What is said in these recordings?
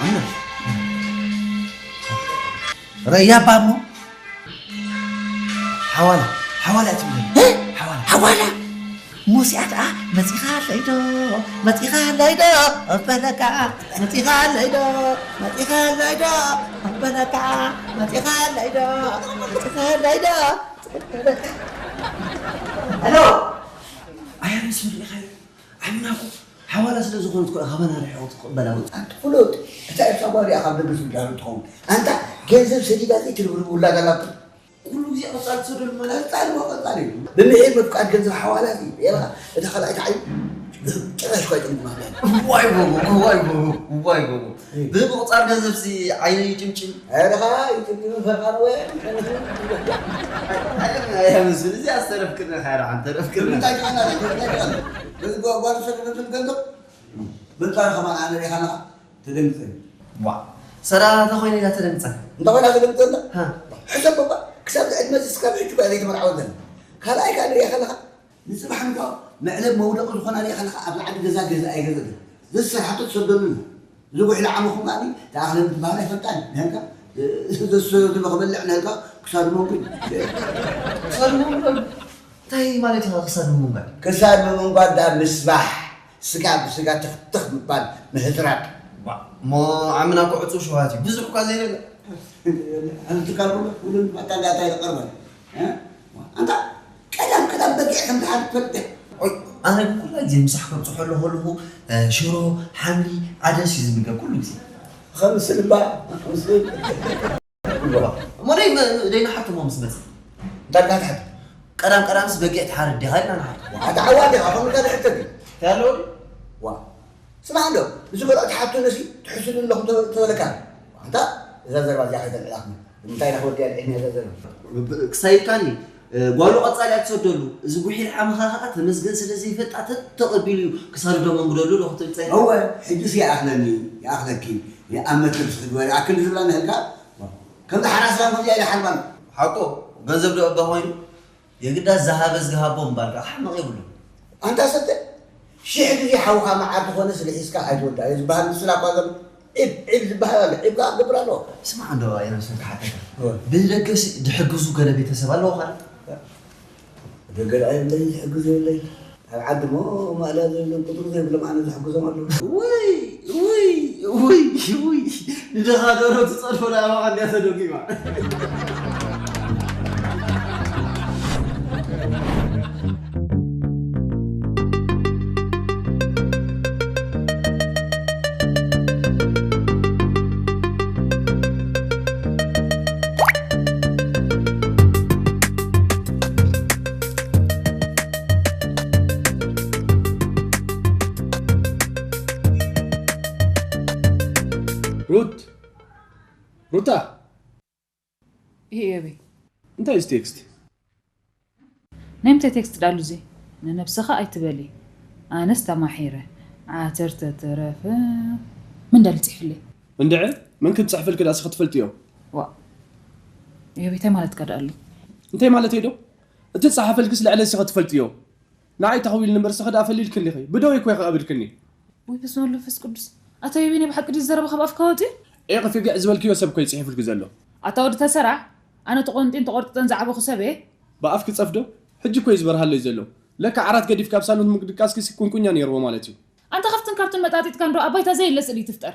ኣነ ረያ ባሞ ሓዋላ ሓዋላ እያ ትብለኒ። ሓዋላ ሓዋላ ሙስያት ኣ መጺኻ ኣለይዶ መጺኻ ኣለይዶ ኣበለካ መጺኻ ኣለይዶ መጺኻ ኣለይዶ ኣበለካ መጺኻ ኣለይዶ መጺኻ ኣለይዶ ሄሎ ኣያ ምስ ርኢኻዮ ዓሚናኩ ሓዋላ ስለ ዝኾነት እኮ ካባና ርሒቑ ትቕበላ። ኣንቲ ፍሉጥ፣ እታ ኤርትራ ጓል እያ ካብ ደገ ስልጣኑ ትኸውን። ኣንታ ገንዘብ ሰዲዳ ዘይትርብርብ ውላድ ኣላቶ። ኩሉ ግዜ ቀጻሊ ትሰደሉ ማለት? ቀጻሊ እሞ ቀጻሊ እዩ። ብምሒር ምፍቃድ ገንዘብ ሓዋላ እዚ የለኻ። እታ ካልኣይቲ ዓይኑ ጭራሽ እኳ ኣይጥምጥማላን። ዋይ ጎቦ፣ ዋይ ጎቦ፣ ዋይ ጎቦ። ብምቕጻል ገንዘብሲ ዓይነይ ይጭምጭም። ኧረ ኸኣ ይጥምጥም ፈርቓ ነው ወይ? ኣይ፣ ኣይ፣ ምስሉ እዚ ኣስተረፍክርና፣ ኻራ፣ ኣንተ ረፍክርና። እንታይ ትኾና? እንታይ ትኾና? በዚ ጓ-፣ ጓል ሰደደትን ገንዘብ፣ በንጻሩ ከማን ኣነ ሪኻ ኣለኻ፣ ትደንግጽ። ዋ፣ ሰራ ተኾይነ ኢላ ተደንግጸ። እንተ ኾይና ትደንግጽ እንተ? ሃ። ሕሰብ እባ፣ ክሳብ እዚ ዕድመ እዚ እስካብ ሕጂ እኳ ዘይተመርዓወት ዘላ። ካልኣይ ከኣ ንሪኣ ከለኻ፣ ንጽባሕ ንግሆ መዕለብ መውደቂ ዝኾና ሪኣ ከለኻ፣ ኣብዚ ዓዲ ገዛ ገዛ ኣይገዘትን። ዘዝሰርሓቶ ትሰደሉ። እዚ ጉሒላ ዓመኹም ከኣ ተኣኽለን ትበሃል ኣይፈልጣን። ንህልካ ዘዝሰዮ ዘሎ ክበልዕ ንህልካ ክሳዱ መንጉ። ክሳዱ መንጉ? እንታይ ማለት ኢኻ ክሳዱ ምንጓድ? ክሳድ ምንጓድ ደኣ ምስባሕ፣ ስጋ ብስጋ ትኽትኽ ምባል፣ ምህጥራጥ። ዋ፣ እሞ ዓምና እኮ ዕጹው ሸውሃት እዩ። ብዙሕ እኳ ዘይበልዕ። ኣብዚ ትካል ኩሉ፣ ኩሉ ባታ እንዳታ ይቐርባል። እ? ኣንታ ቀዳም ቀዳም በጊዕ ከም ዝሓዝ ትፈልጥ። ኦይ፣ ኣነ ግን ኩላ ግዜ ምሳሕ ከብጽሖ ኣለኹ ኣለኹ፣ እ፣ ሽሮ፣ ሓምሊ፣ ዓደስ እዩ ዝምገብ ኩሉ ግዜ። ከምስል እባ፣ ከምስል። እሞ ደይ-፣ ደይንሓትሞ ምስ መጽእ። እንታይ ኢልካ ትሓት? ቀዳም ቀዳምስ በጊዕ ትሓርድ ዲኻ ኢልና ንሓቶ። ኣታ ዓዋዲ ኢኻ፣ ከምኡ ኢልካ ትሕተት እዩ። እንታይ ኣለዎ ድዩ? ዋ። ስማዕ እንዶ፣ እዚ በልዖ ትሓቶ ነሲ ትሕስሉ ኣለኹም ተ-፣ ተበለካ። ኣንታ፣ እዛ ዘረባ እዚኣ ከይተልዕላኽኒ። ንምንታይ ኢና ክወድያ ልዒልና እዛ ዘረባ? ብ-፣ ክሳይካኒ፣ እ፣ ጓሉ ቀጻሊ እያ ትሰደሉ። እዚ ጉሒል ዓመኻ ኸኣ ተመስገን ስለ ዘይፈልጣ ተተቐቢሉ እዩ ክሳዱ ደመንጉደሉ ዶ ክትብል ጸኒሕካ? እወ፣ ሕጂስ ይኣኽለኒ፣ ይኣኽለኪ፣ ይኣመት ልብስኺ ግበሪ፣ ኣክል ዝብላ ንህልካ፣ ከምዚ ሓራስ ሰላም ከምዚኣ ኢለ ሓልባን። ሓቁ፣ ገንዘብ ዶ እባ ኮይኑ? የግዳስ ዝሃበ ዝሃቦ እምበር ደኣ ሓመቕ የብሉን። ኣንታ ሰተ፣ ሽሕ ግዜ ሓውኻ መዓር ተኾነ ስለ ሒዝካ ኣይትወድኣዮ ዝበሃል ምስላ እኳ ዘሎ ዒብ፣ ዒብ ዝበሃል ኣሎ። ዒብ ከኣ ክገብር ኣለዎ። ስማዕ እንዶ፣ ኣየመስል ክሓተካ። እወ። ብደገሲ ዝሕግዙ ገለ ቤተሰብ ኣለዎ ኸ? ደገ ደኣ የብለይ፣ ዝሕግዙ የብለይ። ኣብ ዓዲ እሞ ማእለያ ዘይብሎም ቁጽሪ ዘይብሎም ኣነ ዝሕግዞም ኣለዉ። ውይ፣ ውይ፣ ውይ፣ ውይ። ንደኻ ደሮ ትጸድፎ ናይ ኣባኻ እንድያ ተደጊማ። ሩት፣ ሩታ። ይሄ የቤ። እንታይ እዚ ቴክስት? ናይ ምንታይ ቴክስት ዳሉ እዚ? ንነብስኻ ኣይትበሊ። ኣነስ ተማሒረ። ዓተር ተተረፈ። ምን ዳል ጽሕፍለይ? እንድዒ፣ መን ክትጽሕፈልኪ ዳኣ እስኺ ትፈልጥዮ? ዋ። የቤታይ ማለትካ ዳኣ ኣሎ? እንታይ ማለተይ ዶ? እቲ ጸሓፈልኪስ ልዕለ እስኺ ትፈልጥዮ። ንዓይ ተኸዊልኒ እምበር እስኺ ዳኣ ፈሊልክኒ ኢኺ። ብደወይ እኮ ኢኺ ቀቢርክኒ። ወይ በስመ አብ መንፈስ ቅዱስ። ኣታ የቤ ናይ ብሓቂ ድዩ ዝዘረበ ካብ ኣፍካ ወጺኡ? ኤ፣ ቅፊ ግዕ ዝበልክዮ ሰብ እኮ እዩ ጽሒፉልኪ ዘሎ። ኣታ ወዲ ተሰራዕ፣ ኣነ ተቆንጢን ተቆርጥጠን ዝዓበኹ ሰብ እየ። ብኣፍኪ ጸፍዶ? ሕጂ እኮ እዩ ዝበርሃለይ ዘሎ። ለካ ዓራት ገዲፍኪ ኣብ ሳሎን ምድቃስኪ ሲ ቁንቁኛ ነይርዎ ማለት እዩ። ኣንታ ካብትን ካብትን መጣጢጥካ እንዶ ኣብ ባይታ ዘየለ ስእሊ ትፍጠር።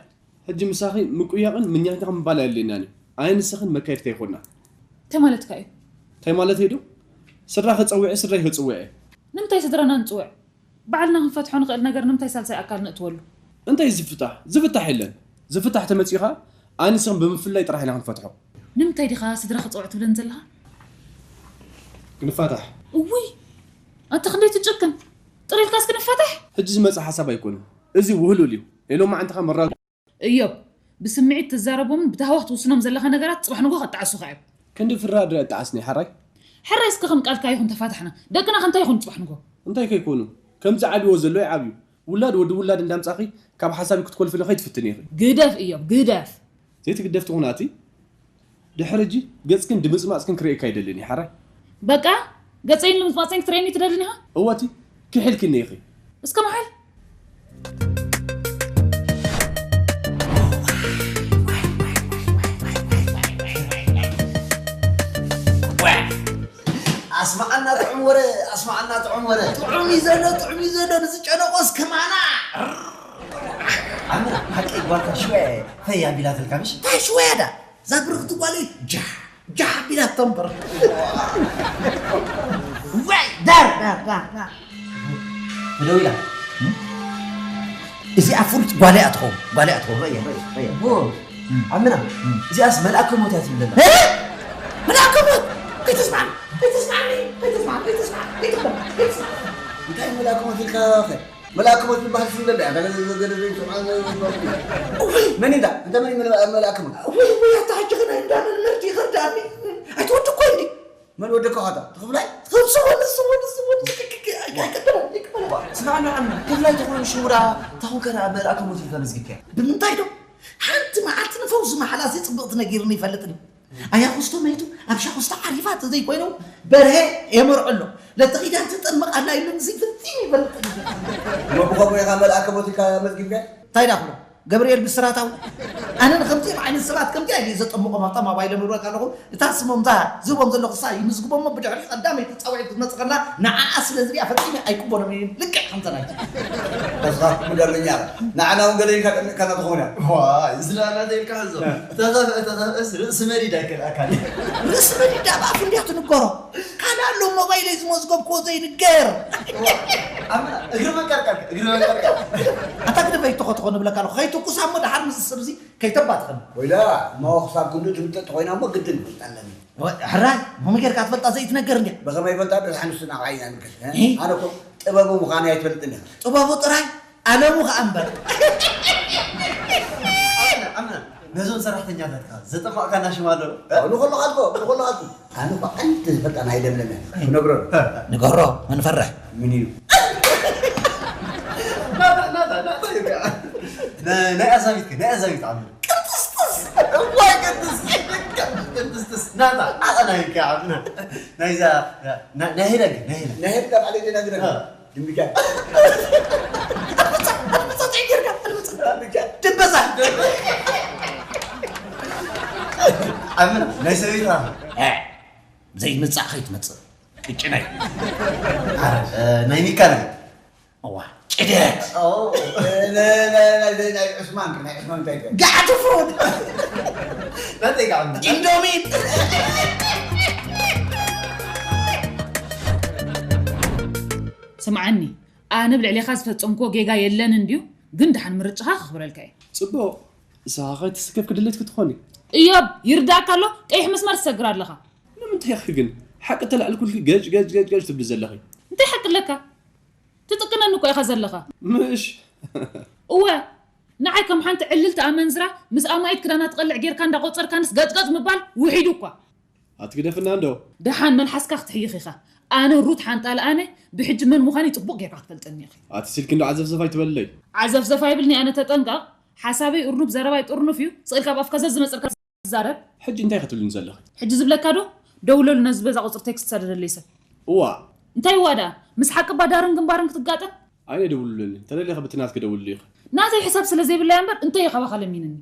ሕጂ ምሳኺ ምቁያቕን ምኛኛቕ ምባል ኣየድልየናን እዩ። ኣነ ንስኽን መካየድቲ ኣይኮና። እንታይ ማለትካ እዩ? እንታይ ማለተይ ዶ? ስድራ ክጸውዕ ስድራይ ክጽውዕ እየ። ንምንታይ ስድራና ንጽውዕ? ባዕልና ክንፈትሖ ንኽእል ነገር ንምንታይ ሳልሳይ ኣካል ነእትወሉ? እንታይ ዝፍታሕ? ዝፍታሕ የለን። ዝፍታሕ ተመጺኡ ኸኣ ኣነ ንስኽን ብምፍላይ ጥራሕ ኢና ክንፈትሖ። ንምንታይ ዲኻ ስድራ ክጸውዕ ትብለኒ ዘለኻ? ክንፋታሕ። እውይ! ኣታ ክንደይ ትጭክን! ጥሪልካስ ክንፋታሕ? ሕጂ ዝመጽእ ሓሳብ ኣይኮነን። እዚ ውህሉል እዩ። ናይ ሎማዓንቲ ኸኣ መራ እዮብ፣ ብስምዒት ትዛረቦምን ብታህዋኽ ትውስኖም ዘለኻ ነገራት ጽባሕ ንግሆ ከጣዕሱኻ እዮም። ክንዲ ፍራ ድረ ኣጣዓስኒ፣ ሓራይ? ሕራይ እስከ ከም ቃልካ ይኹን ተፋታሕና። ደቅና ከ እንታይ ይኹን ጽባሕ ንግሆ? እንታይ ከይኮኑ? ከምዚ ዓብይዎ ዘሎ ይዓብዩ። ውላድ ወዲ ውላድ እንዳምጻኺ ካብ ሓሳቢ ክትኮልፍኒ ከይትፍትኒ ኢኺ። ግደፍ እዮብ፣ ግደፍ። ዘይትግደፍ ትኹን ኣቲ። ድሕሪ ሕጂ ገጽክን ድምጽማጽክን ክርእየካ ኣይደልን እየ፣ ሓራይ። በቃ፣ ገጸይን ልምጽማጸይን ክትርእየኒ ትደልን ኢኻ? እወ ኣቲ፣ ክሒልክኒ ኢኺ። እስከ መሓል። ኣስማዓና ጥዑም ወረ፣ ኣስማዓና ጥዑም ወረ። ጥዑም እዩ ዘሎ፣ ጥዑም እዩ ዘሎ፣ ንዝጨነቆስ ከማና። ኣምና፣ ሓቂ ጓልካ ሽወ ፈይ ኣቢላትልካ፣ ምሽ? እንታይ ሽወ ዳ? እዛ ብርኽቲ ጓለይ ጃሕ፣ ጃሕ ኣቢላቶ እምበር። ዋይ፣ ዳር፣ ዳር፣ ዳር፣ ዳር። ተደዊላ። እዚኣ ፍሉጥ ጓለይ እያ ትኸውን፣ ጓለይ እያ ትኸውን። ረየ፣ ረየ፣ ረየ። ዎ፣ ኣምና፣ እዚኣስ መልኣከ ሞት እያ ትብል ዘላ። እ? መልኣከ ሞት? ከይተስማዕኒ፣ ከይተስማዕኒ፣ ከይተስማዕ፣ ከይተስማዕ፣ ከይትበል፣ ከይትስማዕ። እንታይ መልኣከ ሞት ኢልካ ኸ? መልኣከ ሞት ዝበሃል ስም ዘሎ እያ። ገለ፣ ገለ፣ ገለ ዘይሰምዖ፣ እውይ! መን እንዳ? እንተ መን እዩ መል-፣ መልኣከ ሞት? እውይ፣ እውይ፣ ኣታ ሕጂ ኸ ናይ እንዳ መን መርዲ ይኸርዳኒ? ኣይትወዲ እኮ እንዲ። መን ወደካ ኸታ? ትኽፍላይ? ንስዎ፣ ንስዎ፣ ንስዎ፣ ንስዎ፣ ኣይቀደመ፣ ኣይቀደመ። ስማዕ፣ ንዓም፣ ክፍላይ ተኾይኑ ሽውራ፣ ታኹን ከ መልኣከ ሞት ኢልካ መዝጊብካያ? ብምንታይ ዶ? ሓንቲ መዓልቲ ንፈውዚ መሓላሲ ጽብቕቲ ነጊርኒ ይፈልጥኒ። ኣያ ኩስቶ መይቱ ኣብ ሻኹስታ ዓሪፋ ተዘይኮይኑ በርሄ የመርዖ ኣሎ። ለተኺዳን ትጠመቕ ኣላ ኢሉኒ እዚ ፍጺም ይፈልጥኒ። እሞ ብኸምኡ ኢኻ መልኣከ ሞት ኢልካ መዝጊብካያ? እንታይ ዳ ክብሎ? ገብርኤል ብስራታዊ። ኣነ ንከምዚኦም ዓይነት ሰባት ከምዚኣ እየ ዘጠምቖም። ኣብታ ማባይለ ምብለካ ኣለኹ። እታ ስሞም እዛ ዝህቦም ዘለኹ እሳ ይምዝግቦ እሞ ብድሕሪ ቀዳመይቲ ጻውዒት ክትመጽእ ከላ ንዓኣ ስለ ዝሪኣ ፈጺመ ኣይቅበሎምን እየ። ልክዕ ከምታ ናይቲ። ተስፋ ምገርመኛ። ንዓና እውን ገለ ኢልካ ጠሚቕካና ትኸውን እያ። ዋይ፣ ዝለኣና ዘይብልካ ሕዞ። ተኸፍአ፣ ተኸፍአስ ርእሲ መዲዳ ይከልኣካ። ርእሲ መዲዳ ብኣፍ እንድያ ትንገሮ። ካልእ ኣሎ ሞባይለይ ዝመዝገብክዎ ዘይንገር። ኣምና፣ እግሪ መንቀርቀር፣ እግሪ መንቀርቀር። ኣታ ግደፈ ይተኾተኾ ንብለካ ኣለኹ። ከይትኩሳ እሞ ደሓር ምስ ስብዚ ከይተባትኸኒ። ወይላ፣ እሞ ክሳብ ክንዱ ትምጥጥ ኮይና እሞ ግድን ክፍልጥ ኣለኒ። ወ-፣ ሕራይ፣ እሞ ጌርካ ትፈልጣ ዘይትነገር እንድያ። ብኸመይ ይፈልጣ? ደሓን ንሱ ናብዓይ ኢና ንከድ፣ እ? እ? ኣነ እኮ ጥበቡ ምዃኑ ኣይትፈልጥን ኢኻ። ጥበቡ ጥራይ፣ ኣለሙ ኸኣ እምበር። ኣምና፣ ኣምና፣ ነዞም ሰራሕተኛታትካ ዘጠማቕካና ሽም ኣሎ? እ? ንኸሎ ኻልኮ፣ ንኸሎ ኻልኮ። ኣነ እኮ ዓንዲ ዝፈልጣ ናይ ለምለም እያ። ክነግሮ ዶ? ንገሮ፣ መንፈርሕ። ምን እዩ? ናታ፣ ናታ፣ ናታ እዩ ከዓ። ና-፣ ናይ ኣዛቢት ከ፣ ናይ ኣዛቢት ዓሚ። ቅንጥስጥስ! እዋይ ቅንጥስጥስ! ቅንጥስጥስ! ናታ፣ ናታ ናይ ከዓ ዓሚ። ናይዛ፣ ና-፣ ናይ ሄለን ከ፣ ናይ ሄለን። ናይ ሄለን ባዕለይ ዘይነግረካ። እ። ድምቢጃ። ኣልመጻ፣ ኣልመጻ፣ እንታይ ጌርካ? ኣልመጻ። ድምቢጃ። ድምበዛ። ዓሚ፣ ናይ ሰበይትኻ። እ። ዘይምጻእ ከይትመጽእ። ቅጭነይ። እ፣ ናይ ሚካ ነገር። እዋ፣ ጭደት። ኦ፣ እ፣ ነ-፣ ነ-፣ ነ-፣ ናይ ዑስማን፣ ናይ ዑስማን እንታይ ይበል? ጋዕቲ ፍሩድ። ናተይ ጋዕቲ። ኢንዶሚን። ስምዓኒ፣ ኣነ ብልዕሌኻ ዝፈጸምክዎ ጌጋ የለን እንድዩ፣ ግን ደሓን ምርጫኻ ከኽብረልካ እየ። ጽቡቕ፣ ንስኻ ከይትስከፍ ክድልት ክትኾኒ። እዮብ፣ ይርዳእካ ኣሎ፣ ቀይሕ መስመር ትሰግር ኣለኻ። ንምንታይ ኢኺ ግን ሓቂ ተላዕልኩልኪ ገጭ፣ ገጭ፣ ገጭ፣ ገጭ ትብሊ ዘለኺ? እንታይ ሓቂ ኣለካ? ትጥቅነኒ እኮ ኢኻ ዘለኻ። ምሽ? እወ፣ ንዓይ ከም ሓንቲ ዕልልቲ ኣመንዝራ ምስ ኣማኢት ክዳና ትቐልዕ ጌርካ እንዳቆጸርካንስ ገጭ፣ ገጭ ምባል ውሒዱ እኳ። ኣትግደፍና እንዶ። ደሓን መልሓስካ ክትሕይኽ ኢኻ። ኣነ ሩት ሓንጣል ኣነ ብሕጂ መን ምዃነይ ጽቡቕ ጌርካ ክትፈልጠኒ ኢኺ። ኣቲ ስልኪ እንዶ ዓዘፍዘፍ ኣይትበልለይ። ዓዘፍዘፍ ኣይብልኒ ኣነ ተጠንቀቕ። ሓሳበይ እርኑብ ዘረባይ ጥርኑፍ እዩ። ስቕ ኢልካ ኣብ ኣፍካ ዘዝመጸልካ ትዛረብ። ሕጂ እንታይ ክትብልኒ ዘለኺ? ሕጂ ዝብለካ ዶ? ደውለሉ ነዚ በዛ ቁጽሪ ቴክስት ሰደደለይ ሰብ። እዋ። እንታይ እዋ ደኣ? ምስ ሓቂ ባዳርን ግንባርን ክትጋጠም? ኣነ ደውሉለኒ። ተደሊኻ ብቲ ናትኪ ደውልሉ ኢኺ። ናተይ ሕሳብ ስለ ዘይብለያ እምበር እንታይ እዩ ካባኻ ለሚንኒ?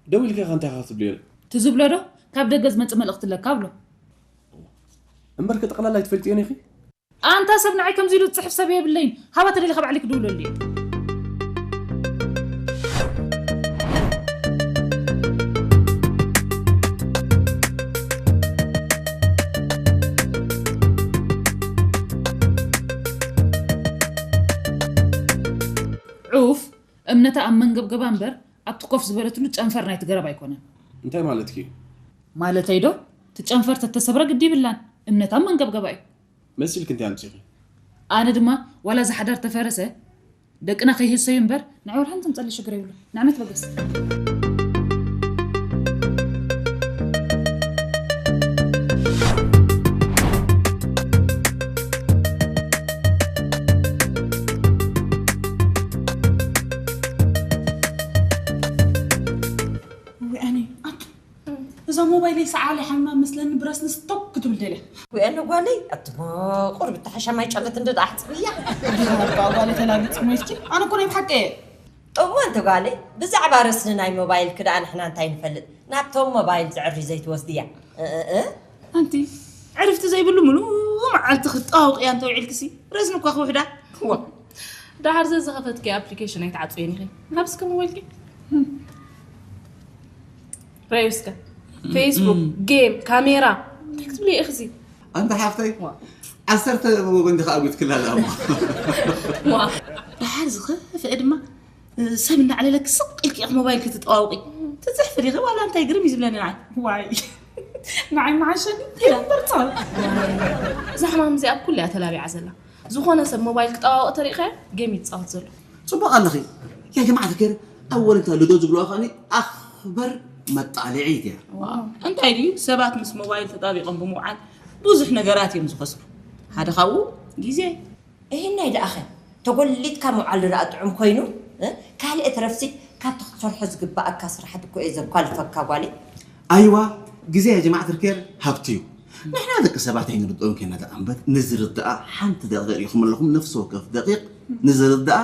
ደዊልኪ ኢኻ እንታይ ኢኻ ክትብልዮ? ትዝብሎ ዶ? ካብ ደገ ዝመጽእ መልእኽቲ ኣለካ ብሎ። እምበርከ ጠቕላላ ኣይትፈልጥዮን ኢኺ? ኣንታ ሰብ ንዓይ ከምዚ ኢሉ ዝጽሕፍ ሰብ የብለይን። ሃባ ተደሊኻ ባዕለይ ክድውለሉ እየ። ዑፍ፣ እምነታ ኣብ መንገብገባ እምበር ኣብቲ ኮፍ ዝበለትሉ ጨንፈር ናይቲ ገረብ ኣይኮነን። እንታይ ማለትኪ? ማለተይ ዶ? እቲ ጨንፈር ተተሰብረ ግዲ ይብላን። እምነታ ኣብ መንገብገባ እዩ። መሲልኪ እንታይ ኣምጺኺ? ኣነ ድማ ዋላ እዚ ሓዳር ተፈረሰ ደቅና ከይህሰዩ እምበር ንዓይ ዋላ ሓንቲ ምጸሊ ሽግር የብሉ። ንዓመት በገስ። ወይ ኣነ ኣቱ እዛ ሞባይለይ ሰዓለ ሓማ መስለኒ ብረስኒ ስቶፕ ክትብል ደልያ። ወይ ኣነ ጓለይ ኣቲ ቁርብ ተሓሻማይ ጨለት እንደ ዳሕጽብያ። ጓለይ ተላግጽ ሞይትኪ ኣነ እኮ ናይ ብሓቂ እየ። እሞ ኣንቲ ጓለይ ብዛዕባ ረስኒ ናይ ሞባይል ክደኣ ንሕና እንታይ ንፈልጥ? ናብቶም ሞባይል ዘዕሪ ዘይትወስድያ። እ፣ እ፣ እ? ኣንቲ ዕርፍቲ ዘይብሉ ምሉእ መዓልቲ ክትጣዋውቕያ እንተ ውዒልክሲ ረስኒ እኳ ክውሕዳ። ዋ፣ ደሓር ዘዝኸፈትኪ ኣፕሊኬሽን ኣይትዓጽወን ኢኺ። ናብ እስከ ሞባይልኪ። ረኣዩ እስከ። ፌስቡክ፣ ጌም፣ ካሜራ። እንታይ ክትብሊ ኢኺ እዚ? ኣንታ ሓፍተይ፣ ዋ። ዓሰርተ ወገን ድኻ ኣጉት ክላላ እሞ። ዋ። ደሓር ዝኸፍአ ድማ ሰብ እናዕለለኪ ስቕ ኢልኪ ኢኺ ሞባይል ክትጠዋውቂ። ትጽሕፊ ዲኺ ዋላ እንታይ ግርም እዩ ዝብለኒ ንዓይ። ዋይ። ንዓይ መዓሸኒ። ይበርታ። እዛ ሕማም እዚኣ ኣብ ኩሉ እያ ተላቢዓ ዘላ። ዝኾነ ሰብ ሞባይል ክጠዋውቕ ተሪእኻዮ ጌም ይጻወት ዘሎ። ጽቡቕ ኣለኺ። ያ ጀማዓት ከር ኣወል እንታ ልዶ ዝብልዋ ከኣኒ ኣኽበር መጣልዒት እያ። ዋው። እንታይ ድዩ ሰባት ምስ ሞባይል ተጣቢቖም ብምውዓል ብዙሕ ነገራት እዮም ዝኸስሩ። ሓደ ካብኡ ግዜ። እሂናይ ደኣኸ ተጎሊጥካ ምውዓል ደኣ ጥዑም ኮይኑ፣ እ? ካልእ ትረፍሲ ካብቲ ክትሰርሖ ዝግባኣካ ስራሓት እኮ እየ ዘኳልፈካ ጓለይ። ኣይዋ፣ ግዜ ያ ጀማዓት ርኬር ሃብቲ እዩ። ንሕና ደቂ ሰባት ኣይንርድኦን ከይና ደኣ እምበር ንዝርድኣ ሓንቲ ደቂቕ ኢኹም ኣለኹም ነፍሲ ወከፍ ደቂቕ ንዝርድኣ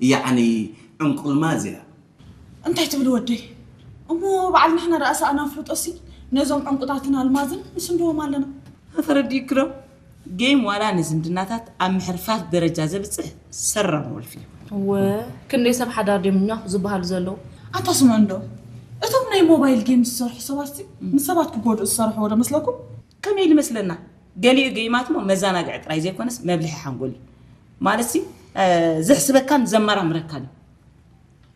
ያዕኒ ዕንቁልማዝ እያ። እንታይ ትብል ወደይ? እሞ በዓል ንሕና ደኣ ሰኣና ፍልጦሲ ነዞም ዕንቁታትን ኣልማዝን ንስንድዎም ኣለና። ኣፈረዲክሮ ጌም ዋላ ንዝምድናታት ኣብ ምሕርፋፍ ደረጃ ዘብጽሕ ሰራም ወልፊ እዩ። እወ ክንደይ ሰብ ሓዳር ድዮም ኛፍ ዝበሃሉ ዘለዉ። ኣታ ስምዖን ዶ እቶም ናይ ሞባይል ጌም ዝሰርሑ ሰባትሲ ንሰባት ክጎድኡ ዝሰርሕዎ ዶ መስለኩም? ከመይ ኢሉ መስለና? ገሊኡ ጌማት እሞ መዘናግዒ ጥራይ ዘይኮነስ መብልሒ ሓንጎል እዩ። ማለትሲ ዘሕስበካን ዘመራምረካን እዩ።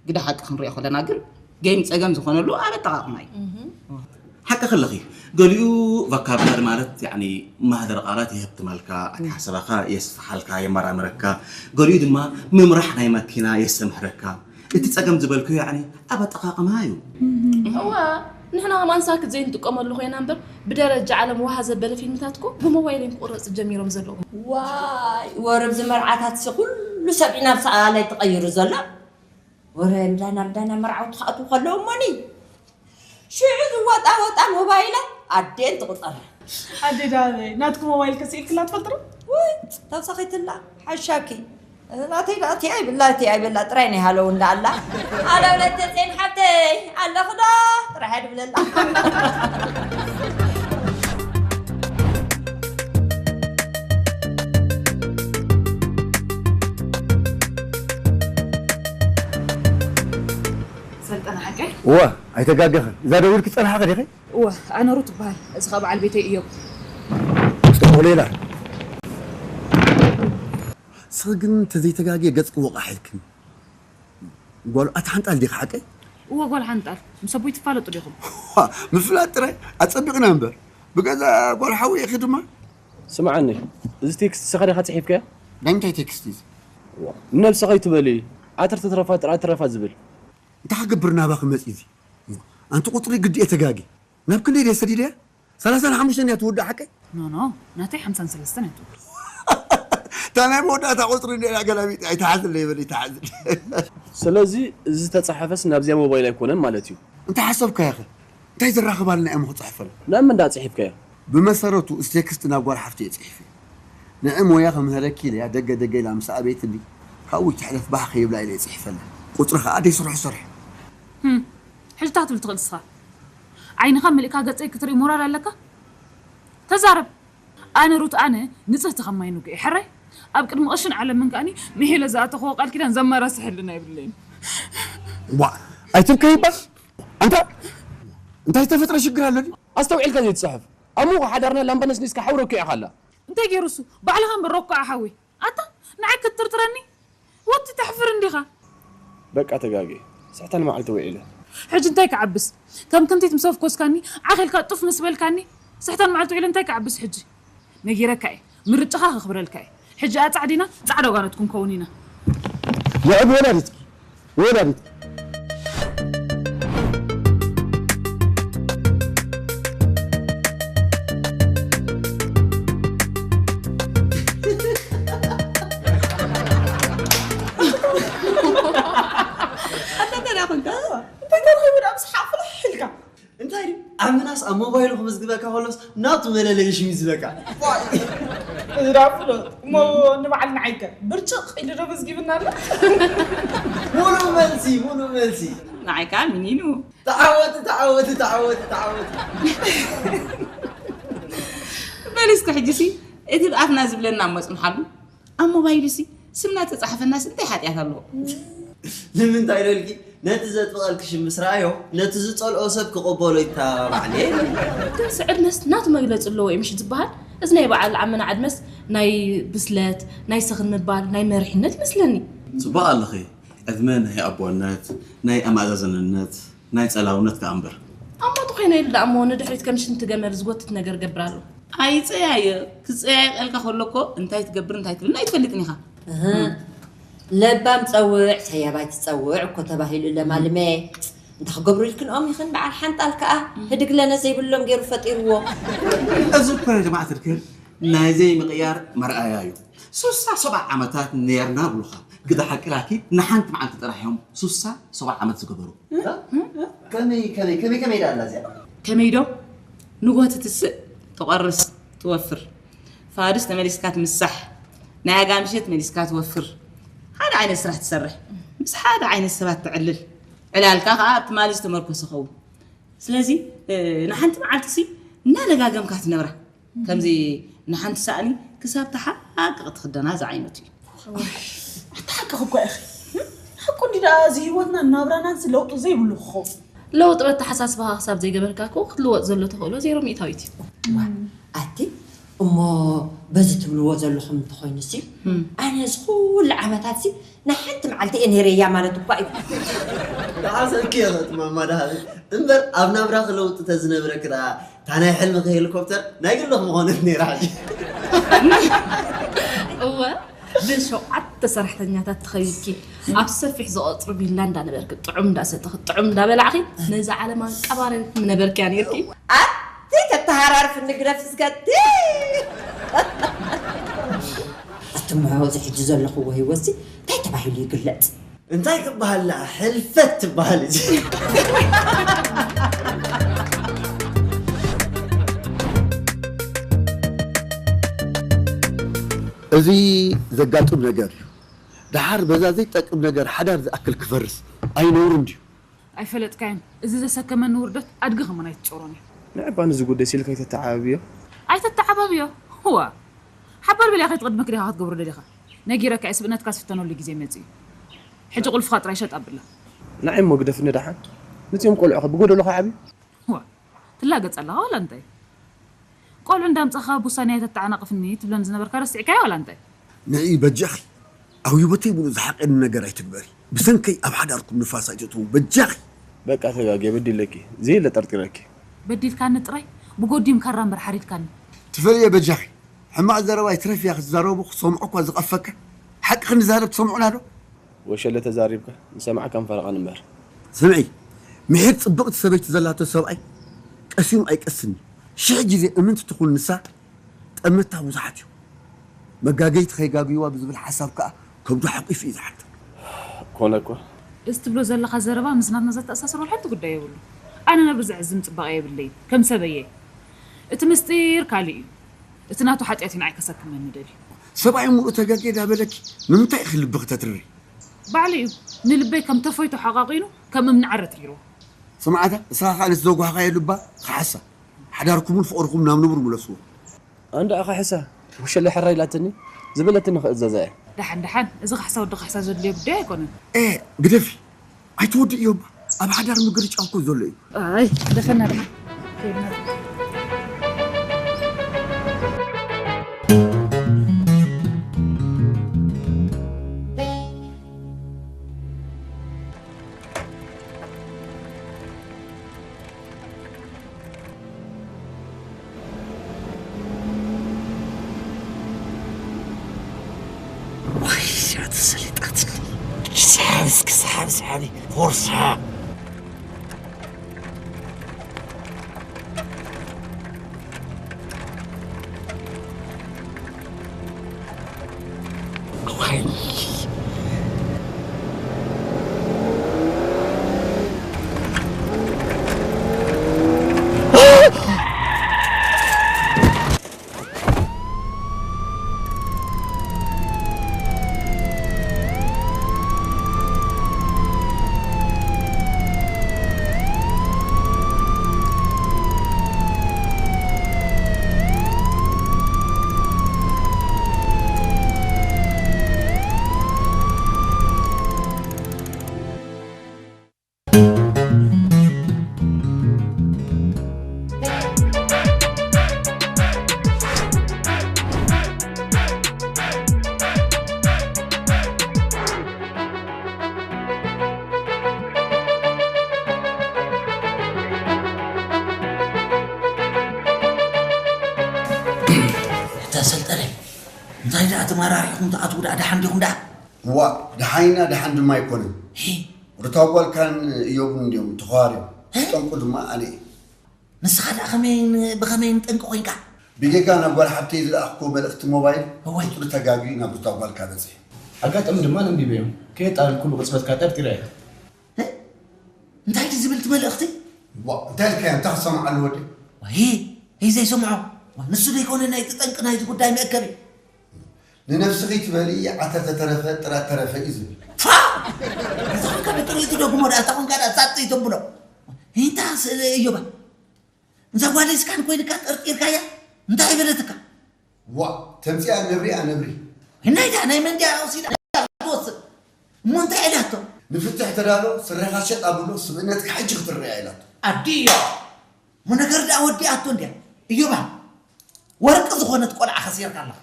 ግደ ሓቂ ክንሪኦ ከለና ግን ጌም ጸገም ዝኾነሉ ኣብ ኣጠቓቕማ እዩ። ሓቂ ከለኺ ገሊኡ ቫካብላሪ ማለት ያኒ ማህደር ቃላት የህብትመልካ ኣተሓሰባኻ የስፍሓልካ የመራምረካ ገሊኡ ድማ ምምራሕ ናይ መኪና የስተምሕረካ እቲ ጸገም ዝበልኩ ያኒ ኣብ ኣጠቓቕማ እዩ። እዋ ንሕና ከማን ሳክት ዘይንጥቀመሉ ኮይና እምበር ብደረጃ ዓለም ዋሃ ዘበለ ፊልምታት እኮ ብሞባይል እዮም ክቁረፅ ጀሚሮም ዘለዉ። ዋይ ወረብ ዝመርዓታት ሲ ኩሉ ሰብ ኢና ብሰኣላይ ተቐይሩ ዘሎ። ወረ እንዳና እንዳና መርዓውቲ ክኣትዉ ከለዉ እሞኒ ሽዑ ዝወጣ ወጣ ሞባይላት ኣዴን ትቑፀራ። ኣዴ ዳበይ ናትኩ ሞባይል ከስኢልክላ ትፈልጥሩ? ውይ ተውሳኺትላ ሓሻኪ ናተይ ደኣ እቲ ኣይብላ እቲ ኣይብላ ጥራይ ናይ ሃለው እንዳ ኣላ። ኣለ ወለተ ጼን ሓብተይ ኣለኹ ዶ ጥራይ ድብለላ። ሰልጠነ ሓቀይ? እወ ኣይተጋገኽን። እዛ ደዊልኪ ጸንሓ ከዲኺ? እወ ኣነ ሩት እበሃል። እዚ ኸኣ በዓል ቤተይ እዮብ። ጽቡቕ ሌላ። ስኺ ግን ተዘይተጋግየ ገጽኪ ወቓሕ ኢልክኒ። ጓል ኣቲ ሓንጣል ዲኺ ሓቀይ? እወ ጓል ሓንጣል። ምስ ኣቦይ ትፋለጡ ዲኹም? ምፍላጥ ጥራይ ኣጸቢቕና እምበር። ብገዛ ጓል ሓዊ ኢኺ ድማ። ስምዓኒ፣ እዚ ቴክስት ንስኻ ዲኻ ጽሒፍካዮ? ናይ ምንታይ ቴክስት እዩ እዚ? ንነብስኻ ኣይትበሊ። ዓተር ተትረፋ ጥራ ትረፋ ዝብል። እንታይ ክገብር ናባኺ መጺእ እዚ? ኣንቲ ቁጽሪ ግዲ እየ ተጋግየ። ናብ ክንደይ ድየ ሰዲደያ? ሰላሳን ሓሙሽተን እያ ትውዳእ ሓቀይ? ኖ ኖ፣ ናተይ ሓምሳን ሰለስተን እያ ትብሎ። እታ ናይ መወዳእታ ቁፅሪ እንዲኣ ገላቢጥ ኣይትሓዝለይ በል ይትሓዝለይ። ስለዚ እዚ ዝተፃሓፈስ ናብዚኣ ሞባይል ኣይኮነን ማለት እዩ። እንታይ ሓሰብካዮ ኸ? እንታይ ዘራኽባልና እሞ ክፅሕፈሉ? ናብ መን ደኣ ፅሒፍካዮ? ብመሰረቱ እዚ ቴክስት ናብ ጓል ሓፍቲ እየ ፅሒፈ። ንዒ ሞያ ክምህረኪ ኢለያ ደገ ደገ ኢላ ምስ ኣበየትኒ ካብኡ ይትሕለፍ ባህ ከይብላ ኢለ እየ ፅሒፈላ። ቁፅሪ ኸዓ ደይስርሑ ስርሑ። ህም፣ ሕጂ እንታይ ክትብል ትኽእል ንስኻ? ዓይንኻ መሊእካ ገፀይ ክትርኢ ሞራል ኣለካ? ተዛረብ። ኣነ ሩት ኣነ ንጽህቲ ከም ማይ ንጉ እየ ሕራይ ኣብ ቅድሚ ቅሽን ዓለምን ከኣኒ ምሒለ ዝኣተኽዎ ቃል ኪዳን ዘመራስሐልና የብለይን። ዋ ኣይትብከይ እባ ኣንታ እንታይ ዝተፈጥረ ሽግር ኣሎ ድዩ? ኣስተውዒልካ ዘይትጽሕፍ ኣብ መንጎ ሓዳርና ላምባ ነስኒስካ ሓዊ ረኪዑ ኢኻ ኣላ። እንታይ ገይሩ እሱ? ባዕልኻ እምበር ረኳዓ ሓዊ። ኣታ ንዓይ ክትጥርጥረኒ? ወቲ ተሕፍር እንዲኻ። በቃ ተጋግየ። ስሕታን መዓልቲ ውዒለ። ሕጂ እንታይ ክዓብስ? ከም ክንቲት ምስ ኣፍኮስካኒ፣ ዓኽ ኢልካ ጡፍ ምስ በልካኒ፣ ስሕታን መዓልቲ ውዒለ እንታይ ክዓብስ ሕጂ? ነጊረካ እየ። ምርጫኻ ከኽብረልካ እየ። ሕጂ ኣጻዕዲና ጻዕዳ ጓኖት ክንከውን ኢና። የዕብ ወላዲትኪ ወላዲት ኣታ እንታይ ደኣ ኮንካ እንታይ ተረኺቡ ደኣ ብስሓቕ ፍልሕ ኢልካ እንታይ ድዩ ኣብ ምናስ ኣብ ሞባይሉ ክምዝግበካ ከሎስ ናቱ መለለዪ ሽም እዩ ዝበካ እዚ ደኣ ፍሉጥ እሞ ንበዓል ንዓይከ ብርጭቕ ኢሉ ዶ መዝጊብና ኣሎ ሙሉእ መልሲ ሙሉእ መልሲ ንዓይካ ሚኒኑ ተዓወቲ ተዓወቲ ተዓወቲ ተዓወቲ በል እስከ ሕጂሲ እቲ ብኣፍና ዝብለና እሞ ጽንሓሉ ኣብ ሞባይሉሲ ስምና ተጻሕፈናስ እንታይ ሓጢኣት ኣለዎ? ንምንታይ ኢለልኪ ነቲ ዘጥብቐልኪ ሽም ምስ ረኣዮ ነቲ ዝጸልኦ ሰብ ክቕበሎ ይተባባዕ ነይሩ። ግን ስዕድነስ ናቱ መግለጺ ኣለዎ እዩ ምሽ ዝበሃል? እዚ ናይ በዓል ዓመና ዕድመስ ናይ ብስለት፣ ናይ ስኽን ምባል፣ ናይ መሪሕነት ይመስለኒ። ጽቡቕ ኣለኺ። ዕድመ ናይ ኣቦነት፣ ናይ ኣመኣዛዝንነት፣ ናይ ጸላውነት ከኣ እምበር። ኣሞቱ ኮይነ ኢሉ ደኣ እሞ ንድሕሪት ከም ሽንቲ ገመል ዝጎትት ነገር ገብር ኣሎ። ኣይጸያየቕ፣ ክጸያየቐልካ ከሎ እኮ እንታይ ትገብር እንታይ ትብልን ኣይትፈልጥን ኢኻ። እህ፣ ለባም ጸውዕ ሰያባይ ትጸውዕ እኮ ተባሂሉ ለማልመ። እንታይ ክገብሩ ኢልክንኦም ኢኽን በዓል ሓንጣል ከኣ ህድግ ለነ ዘይብሎም ገይሩ ፈጢርዎ። እዚ እኮ ናይ ጀማዓት ርክብ ናይ ዘይምቕያር መርኣያ እዩ። ሱሳ ሰብዓ ዓመታት ነርና ብሉኻ ግዳ ሓቂ ላኪ ንሓንቲ መዓልቲ ጥራሕ እዮም ሱሳ ሰብዓ ዓመት ዝገበሩ ከመይ ከመይ ከመይ ከመይ ዳ ኣላ እዚኣ ከመይ ዶ ንጎ ትትስእ ትቆርስ ትወፍር ፋድስ ተመሊስካ ትምሳሕ ናይ ኣጋምሸት መሊስካ ትወፍር ሓደ ዓይነት ስራሕ ትሰርሕ ምስ ሓደ ዓይነት ሰባት ትዕልል ዕላልካ ከዓ ኣብ ትማሊ ዝተመርኮሰ ኸውን ስለዚ ንሓንቲ መዓልቲ ሲ እናደጋገምካ ትነብራ ከምዚ ንሓንቲ ሳእኒ ክሳብ ተሓቅቕ ትኽደና ዝዓይነቱ እዩ። ኣታ ሓቅኺ እኮ ኢኺ። ሓቁ እንዲ ደኣ እዚ ህይወትናን ናብራናንስ ለውጢ ዘይብሉ ክኸውን። ለውጢ በተሓሳስባኻ ክሳብ ዘይገበርካ እኮ ክትልወጥ ዘሎ ተኽእሎ ዜሮ ሚእታዊት እዩ። ኣቲ እሞ በዚ ትብልዎ ዘለኹም እንተኾይኑሲ ኣነ እዚ ኩሉ ዓመታትሲ ንሓንቲ መዓልቲ እየ ነይረያ ማለት እኳ እዩ። ደሓሰብኪ እየ ኸትማማ ደሃበ እምበር ኣብ ናብራኺ ለውጢ ተዝነብረኪ ደኣ እታ ናይ ሕልምኺ ሄሊኮፕተር ናይ ግልኺ ምኾነት ነይራ ሕጂ። እወ ብሸውዓተ ሰራሕተኛታት ተኸቢብኪ ኣብ ሰፊሕ ዝቐፅሩ ቪላ እንዳነበርኪ ጥዑም እንዳሰተኺ ጥዑም እንዳበላዕኺ ነዛ ዓለም ኣንቀባሪርኪ ምነበርክያ ነይርኪ። ኣቲ ተተሃራርፍኒ ግደፍ እስከ እቲ እቲ ምሆ እዚ ሕጂ ዘለኽዎ ህይወትሲ እንታይ ተባሂሉ ይግለፅ? እንታይ ክበሃል ደኣ ሕልፈት ትበሃል እዚ እዚ ዘጋጥም ነገር እዩ። ደሓር በዛ ዘይጠቅም ነገር ሓዳር ዝኣክል ክፈርስ ኣይነውርን ድዩ? ኣይፈለጥካዮን እዚ ዘሰከመኒ ውርደት ኣድጊ ከማን ኣይትጾሮን እዩ። ንዕባ ንዚ ጉዳይ ሲልካ ኣይተተዓባብዮ። ኣይተተዓባብዮ ህዋ ሓባር በሊያ ከይትቕድመክ ዲኻ ክትገብሮ ደሊኻ ነጊረካ እየ ስብእነትካ ዝፍተነሉ ግዜ መጺኡ ሕጂ ቁልፍኻ ጥራይ ሸጥ ኣብላ። ንዓይ እሞ ግደፍኒ ደሓን ነዚኦም ቆልዑ ከ ብጎደሎ ከዓብዩ። ህዋ ትላገጽ ኣለኻ ዋላ እንታይ? ቆልዑ እንዳምጻኻ ቡሳንያ ተተዓናቕፍኒ ትብለኒ ዝነበርካ ረሲዕካዮ ዋላ እንታይ? ንዒ በጃኺ ዓውዩ በተይ ብኡ ዝሓቐኒ ነገር ኣይትግበሪ። ብሰንከይ ኣብ ሓዳርኩም ንፋስ ኣይተእትዉ በጃኺ። በቃ ተጋግየ በዲለኪ ዘየለ ጠርጢረኪ። በዲልካኒ ጥራይ ብጎዲም ካራ እምበር ሓሪድካኒ። ትፈልየ በጃኺ ሕማቕ ዘረባ ይትረፍ እያ ክትዛረቡ ክሰምዖ እኳ ዝቐፈካ ሓቂ ክንዛረብ ትሰምዑና ዶ? ወሸለ ተዛሪብካ ንሰማዕካን ፈረቓ ንበር። ስምዒ ምሒር ጽብቕቲ ሰበይቲ ዘላቶ ሰብኣይ ቀሲኑ ኣይቀስን እዩ። ሽሕ ግዜ እምንቲ ትኹን ንሳ ጠመታ ብዙሓት እዩ። መጋገይቲ ከይጋግዩዋ ብዝብል ሓሳብ ከኣ ከብዱ ሓቂፉ እዩ ዝሓልፍ። ኮነ እኳ። እዚ ትብሎ ዘለኻ ዘረባ ምስ ናትና ዘተኣሳስሮ ሓንቲ ጉዳይ የብሉ። ኣነ ነብሪ ዘዕዝም ጽባቐ የብለይን፣ ከም ሰበየ። እቲ ምስጢር ካልእ እዩ። እቲ ናቱ ሓጢኣት እዩ ንዓይ ከሰክመኒ ደልዩ። ሰብኣይ ሙሉእ ተጋግየ ዳበለኪ ንምንታይ ኢኺ ልብኺ ተትርሪ? ባዕሉ እዩ ንልበይ ከም ተፈይቶ ሓቓቒኑ ከም እምኒ ዓረት ሪርዎ። ስምዓታ፣ ንስኻ ከኣ ነቲ ዘጓህኻዮ ልባ ክሓሳ፣ ሓዳርኩምን ፍቕርኩም ናብ ንቡር ምለስዎ። ኣንዳ ኣኻ ሕሳ፣ ውሸለ ሕራይ ኢላትኒ፣ ዝበለትኒ ክእዘዛ እየ። ደሓን ደሓን፣ እዚ ካሕሳ ወዲ ካሕሳ ዘድልዮ ጉዳይ ኣይኮነን። ኤ፣ ግደፊ፣ ኣይትወድእዮ እባ። ኣብ ሓዳር ምግርጫው እኮ ዘሎ እዩ። ኣይ፣ ደፈና ደሓን። ከይድና ደሓን። ዋይ፣ እዚኣ ተሰሊጣትኒ። እስኪ ሰሓቢ፣ እስኪ ሰሓቢ፣ ሰሓቢ። ፎርሳ። ዋይ። እታ ሰልጠነ፣ እንታይ ደኣ ተመራሪሕኩም ትኣትዉ ደኣ ደሓን ዲኹም ደኣ? ዋእ፣ ደሓን ኢና፣ ደሓን ድማ ኣይኮነን። ሂ። ሩታ ጓልካን እዮብን እንድዮም ተኸባርዮም። እ? ጠንቁ ድማ ኣነ እየ። ንስኻ ደኣ ከመይን ብኸመይን ጠንቂ ኮይንካ? ብጌጋ ናብ ጓል ሓብተይ ዝለኣኽኩዎ መልእኽቲ ሞባይል እወይ። ቁጽሪ ተጋግዩ ናብ ሩታ ጓልካ በጺሑ። ኣጋጣሚ ድማ ኣንቢበዮ። ከየጣለልኩ ብቕጽበት ከኣ ጠርጢረዮ። እ? እንታይ ድዩ ዝብል እቲ መልእኽቲ? ዋእ፣ እንታይ ኢልካዮ? እንታይ ክሰምዓሉ ወደይ? ዋይ፣ እይ ዘይሰምዖ። ዋይ፣ ንሱ ዶ ይኮነ ናይቲ ጠንቂ ናይቲ ጉዳይ መእከቢ? ንነብስኺ ትበሊ ዓተር ተተረፈ ጥራት ተረፈ እዩ ዝብል። ፋ! እንታይ ኮንካ ብጥሪቱ ደግሞ ደኣ፣ እንታይ ኮንካ ደኣ ሳጥይ ተብሎ? እንታይ ስእሊ እዮባ? እዛ ጓለይ ስካን ኮይንካ ጠርጢርካያ? እንታይ በለትካ? ዋእ፣ ተምጺኣ ነብሪኣ ነብሪ። ናይ ዳ-፣ ናይ መን ድያ ወሲዳ ትወስድ? እሞ እንታይ ኢላቶ? ንፍትሕ ተዳሎ፣ ስረኻ ሸጥ ኣብሎ፣ ስብእነትካ ሕጂ ክትረኣ ኢላቶ። ኣዲዮ! እሞ ነገር ደኣ ወዲኣቶ እንድያ። እዮባ፣ ወርቂ ዝኾነት ቆልዓ ከሲርካ ኣለኻ።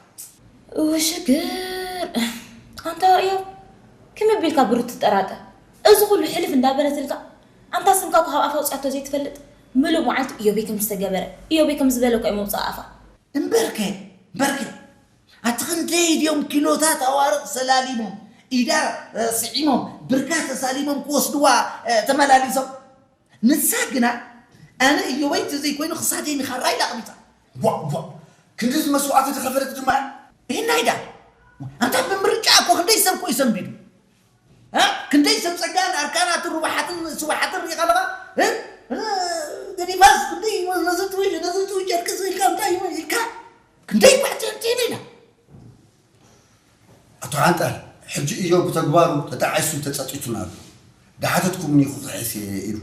እውይ ሽግር። ኣንታ እዮብ፣ ከመይ ኣቢልካ ብሩት ትጠራጠር? እዚ ኩሉ ሕልፍ እንዳበለትልካ፣ ኣንታ ስምካ እኮ ካብ ኣፋ ኣውጺኣቶ ዘይትፈልጥ። ምሉእ መዓልቲ እዮበይ ከም ዝተገበረ፣ እዮበይ ከም ዝበለ እኮ እዩ መውጽኣ ኣፋ። እምበርከ፣ እምበርከ፣ ኣቲ ክንደይ ድዮም ኪሎታት ኣዋርቕ ሰላሊሞም፣ ኢዳ፣ እ፣ ስዒሞም፣ ብርካ ተሳሊሞም ክወስድዋ፣ እ፣ ተመላሊሶም። ንሳ ግና፣ ኣነ እዮበይ እንተዘይኮይኑ ክሳደይ ንኻራ ኢላ ኣቕቢጻ። ቧእ፣ ቧእ፣ ክንድዚ መስዋእቲ ዝኸፈለት ድማ እያ። ይህናይ ዳ፣ ኣንታ ብምርጫ እኮ ክንደይ ሰብ እኮ እዩ ሰንቢዱ። እ? ክንደይ ሰብ ጸጋን ኣርካናትን ሩባሓትን ስቡሓትን ርኢኻ ኣለኻ? እ? እ፣ ገዲፋስ ክንደይ ነዚ ትውይ፣ ነዚ ትውይ ጨርቂ ስኢልካ እንታይ ይመ-፣ ኢልካ? ክንደይ ኳሕቲ እንትን ኢና። ኣቶ ሓንጣል፣ ሕጂ እዮብ ብተግባሩ ተጣዒሱን ተጸጺቱን ኣሎ። ድሓተትኩምኒ ክኽሕስ እየ ኢሉ።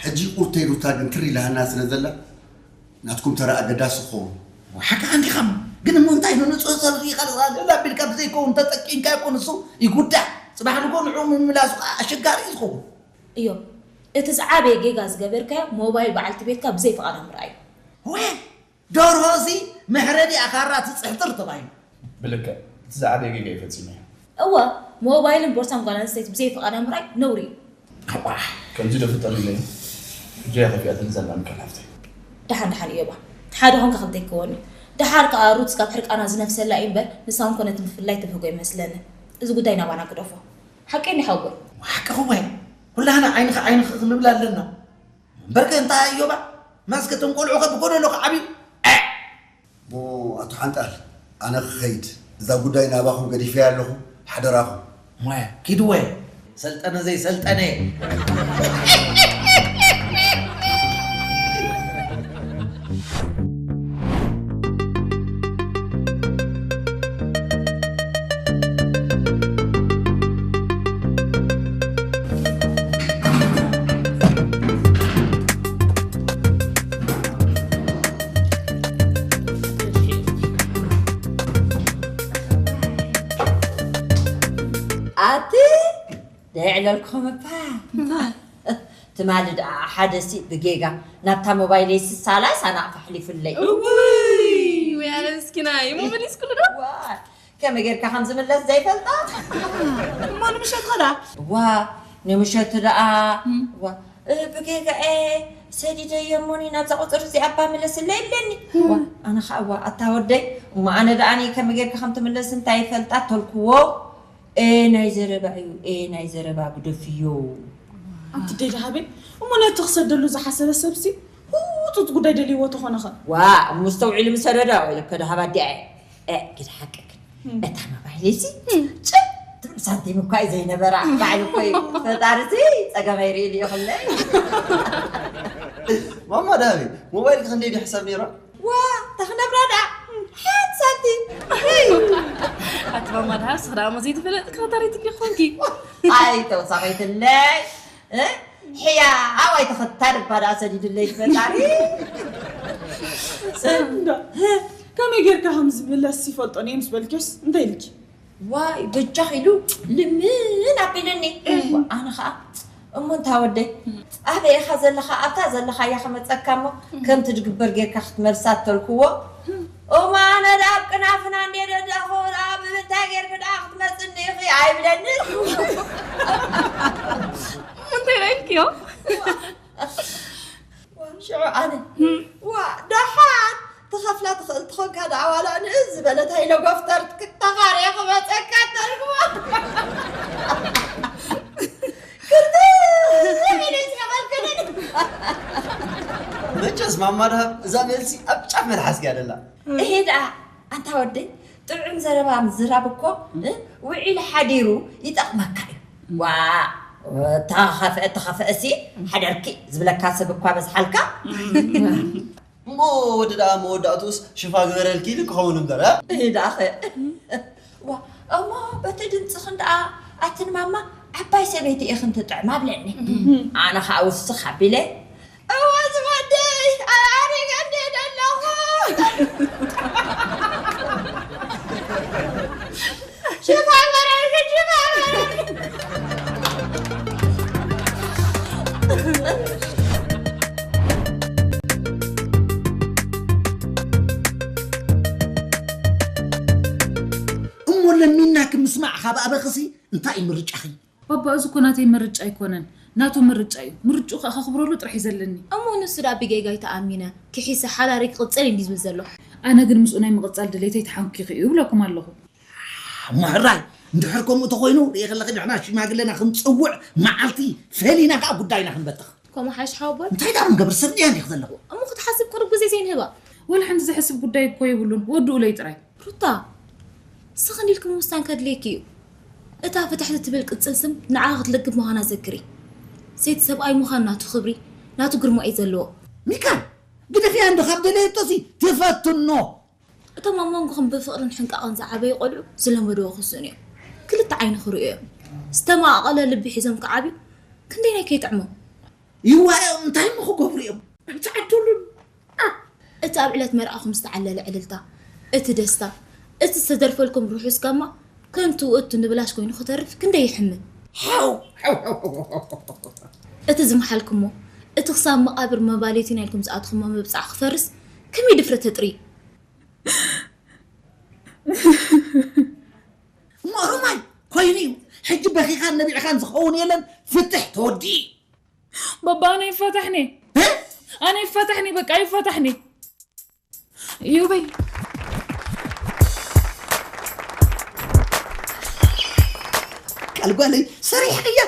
ሕጂ ቁርተይ ሩታ ግን ትር ኢላሃና ስለ ዘላ፣ ናትኩም ተራ ኣገዳሲ ክኸውን። ሓቂ ኣንዲኻም። ግን እሞ እንታይ ንንጹር ሰብ ርኢኻ ልኽራ ገለ ኣቢልካ ብዘይከውን ተጠቂምካ እኮ ንሱ ይጉዳእ። ጽባሕ ንግሆ ንዕኡ ምምላሱ ከዓ ኣሸጋሪ እዩ ዝኸውን። እዮብ፣ እቲ ዝዓበየ ጌጋ ዝገበርካዮ ሞባይል በዓልቲ ቤትካ ብዘይ ፍቓዳ ምርኣዩ። ወይ ደርሆ እዚ መሕረዲ ኣኻራ ትጽሕትር ተባሂሉ። ብልክዕ፣ እቲ ዝዓበየ ጌጋ እዩ ፈጺመዮ። እወ፣ ሞባይልን ቦርሳን ጓል ኣንስተይቲ ብዘይ ፍቓዳ ምርኣይ ነውሪ እዩ። ኣዋ፣ ከምዚ ዶ ፍጠር ኢለ እጆያ ከፊኣትኒ ዘላ ምክር ሃፍተይ። ደሓን ደሓን እዮባ፣ ሓደ ኾንካ ክልተ ይከወኒ። ደሓር ከኣ ሩት ካብ ሕርቃና ዝነፍሰላ እዩ እምበር፣ ንሳ እውን ኮነት ምፍላይ ትብህጎ ይመስለኒ። እዚ ጉዳይ ናባና ግደፎ። ሓቀይ እንዲ ሓወቦይ። ሓቅኺ ወይ፣ ኩላህና ዓይንኺ ዓይንኺ ክንብል ኣለና። እምበርከ እንታይ እዮባ፣ ማስከ እቶም ቆልዑ ከ ብጎደሎ ክዓብዩ? እ! እሞ ኣቶ ሓንጣል፣ ኣነ ክኸይድ፣ እዛ ጉዳይ ናባኹም ገዲፈያ ኣለኹ። ሓደራኹም። እሞ ኪድወ ሰልጠነ ዘይሰልጠነ። ኣቲ ደይዕለልኩም እባ። ትማሊ ደኣ ሓደ ሲ ብጌጋ ናብታ ሞባይለይ ስሳላ ሳናቕ ፈሕሊፉለይ። እውይ፣ ወይ ኣነ ምስኪናይ፣ እሞ መሊስኩሉ ዶ? ዋ፣ ከመይ ጌርካ ከም ዝምለስ ዘይፈልጣ። እሞ ንምሸት ኸዳ? ዋ፣ ንምሸት ደኣ፣ ዋ፣ እ፣ ብጌጋኤ ሰዲደዮ እሞኒ ናብዛ ቁፅሪ እዚኣ እባ ምለስለይ ይብለኒ። ዋ፣ ኣነ ኸዓ፣ ዋ፣ ኣታ ወደይ፣ እሞ ኣነ ደኣኒ ከመይ ጌርካ ከም ትምለስ እንታይ ይፈልጣ ተልክዎ። ኤ ናይ ዘረባ እዩ፣ ኤ ናይ ዘረባ ግደፍዮ። ኣንቲ ደይ ደሃበይ፣ እሞ ነቲ ክሰደሉ ዝሓሰበ ሰብሲ ህጹጽ ጉዳይ ደልይዎ ተኾነኸ? ዋ፣ እሞ ኣስተውዒሉ ምሰደዳ ወይ ለከ ደሃባ ኣዲኣ እየ። እ፣ ግደ ሓቅክ። እም። እታ ሞባይለይሲ እም። ጭብ ትብል ሳንቲም እኳ እዩ ዘይነበራ። ባዕሉ እኮ እዩ ፈጣሪ እዚ ጸገመይ ርእዩ ድዩ ይኽለይ? ማማ ደሃበይ፣ ሞባይልኪ ክንደይ ድዩ ሕሳብ ነይራ? ዋ፣ ተኽነብራ ደኣ ሓንቲ ሳንቲም። ኣቲ ማማ ደሃብ፣ ስኽ ደኣ እሞ ዘይትፈለጥ ክኸታሪት እንዲ ኾንኪ። ኣይ፣ ተወሳኺትለይ። እ? ሕያ፣ ኣዋይ፣ ተኸታሪ እባ ደኣ ሰዲዱለይ ፈጣሪ። እንዳ፣ ከመይ ጌርካ ከም ዝምለስ ይፈልጦ እየ ምስ በልክዮስ፣ እንታይ ኢልኪ? ዋይ፣ በጃኽ ኢሉ ልምን ኣቢሉኒ። እም። ኣነ ኸዓ፣ እሞ እንታ ወደይ፣ እም። ኣበይ ኢኻ ዘለኻ? ኣብታ ዘለኻያ ክመጸካ እሞ፣ እም። ከምቲ ድግበር ጌርካ ክትመልሳ ተልክዎ። እም። እሞ ኣነ ደኣ ኣብ ቅናፍና እንዴ ደዳኹ ደኣ ብምንታይ ጌርኪ ደኣ ክትመጽኒ ኢኺ ኣይብለንን። እሞ እንታይ ኢልክዮ? ሽዑ ኣነ፣ እም። ዋ፣ ደሓን ትኸፍላ ትኽእል ትኾንካ ደኣ ዋላ ንእስ ዝበለት ሃይለ ጎፍተር ክትተኻርየ ክመጸካ ተልክዋ። ክርትዕ ኢለ ይስሕቐልክን። መቸስ ማማ ደሃብ እዛ መልሲ ኣብ ጫፍ መልሓስኪ እያ ደላ። እሄ ደኣ፣ ኣንታ ወደይ፣ ጥዑም ዘረባ ምዝራብ እኮ፣ እ፣ ውዒሉ ሓዲሩ ይጠቕመካ እዩ። ዋ፣ ተኸፍአ፣ ተኸፍአ ሲ ሓደርኪ ዝብለካ ሰብ እኳ በዝሓልካ። እሞ ወዲ ደኣ መወዳእትኡስ ሽፋ ግበረልኪ ኢሉ ክኸውን እምበር፣ እ? እህ፣ ደኣኸ። ዋ፣ እሞ በቲ ድምፅኽን ደኣ ኣትን ማማ ዓባይ ሰበይቲ ኢኽን ትጥዕማ ብለኒ። ኣነ ኸዓ ውስኽ ኣቢለ፣ እወ ዝወደይ፣ ኣሪገ እንድየ ደለኹ። ሽፋ በረርኪ፣ ሽፋ በረርኪ። እሞ ለሚናኪ ምስማዕ ካብ ኣበኽሲ እንታይ እዩ ምርጫኺ? ባባ፣ እዚ እኮ ናተይ ምርጫ ኣይኮነን፣ ናቱ ምርጫ እዩ። ምርጭኡ ከኣ ከኽብረሉ ጥራሕ እዩ ዘለኒ። እሞ ንሱ ደኣ ብጌጋ ኣይተኣሚነ፣ ክሒሰ ሓዳረይ ክቕጽል እንዲ ዝብል ዘሎ። ኣነ ግን ምስኡ ናይ ምቕጻል ድሌተይ ተሓንኪኹ እዩ እብለኩም ኣለኹ። እሞ ሕራይ፣ እንድሕር ከምኡ ተኾይኑ፣ ርእየ ከለኺ ንሕና ሽማግለና ክንጽውዕ፣ መዓልቲ ፈሊና ከኣ ጉዳይና ክንበትኽ። ከምኡ ሓይሽ ሓወቦይ። እንታይ ደኣ ክንገብር፣ ሰብ ድያ እንዲኽ ዘለኹ? እሞ ክትሓስብ ቅሩብ ግዜ ዘይንህባ? ወላ ሓንቲ ዘሕስብ ጉዳይ እኮ የብሉን፣ ወድኡለይ ጥራይ። ሩታ፣ ስኽን ኢልኪ ምውሳን ከድልየኪ እዩ። እታ ፍትሕቲ ትብል ቅጽል ስም ንዓኻ ክትልግብ ምዃና ዘክሪ። ሴት ሰብኣይ ምዃን ናቱ ክብሪ፣ ናቱ ግርማ እዩ ዘለዎ። ሚካል፣ ግደፍያ እንዶ ካብ ደለየቶሲ ትፈትኖ። እቶም ኣብ መንጎኹም ብፍቕርን ሕንቃቐን ዝዓበዩ ቆልዑ ዝለመድዎ ክስእኑ እዮም። ክልተ ዓይኒ ክርእዩ እዮም። ዝተመቓቐለ ልቢ ሒዞም ክዓብዩ ክንደይናይ ከይጥዕሞም። ይዋእዮም እንታይ እሞ ክገብሩ እዮም? ኣይትዓድሉን። ኣ! እቲ ኣብ ዕለት መርዓኹም ዝተዓለለ ዕልልታ፣ እቲ ደስታ፣ እቲ ዝተደርፈልኩም ርሑስ ጋማ ከንቱ ውእቱ ንብላሽ ኮይኑ ክተርፍ ክንደይ ይሕምን። ሓው! እቲ ዝመሓልኩሞ፣ እቲ ክሳብ መቓብር መባልየቲና ኢልኩም ዝኣትኹሞ ምብጻዕ ክፈርስ ከመይ ድፍረት ተጥርዩ? እሞ ሩማይ ኮይኑ እዩ። ሕጂ በኺኻን ነቢዕኻን ዝኸውን የለን። ፍትሕ ተወዲኡ እዩ። ባባ፣ ኣነ ይፈታሕኒ። እ? ኣነ ይፈታሕኒ፣ በቃ ይፈታሕኒ። እዩ በይ። ቃል ጓለይ ሰሪሕክያ።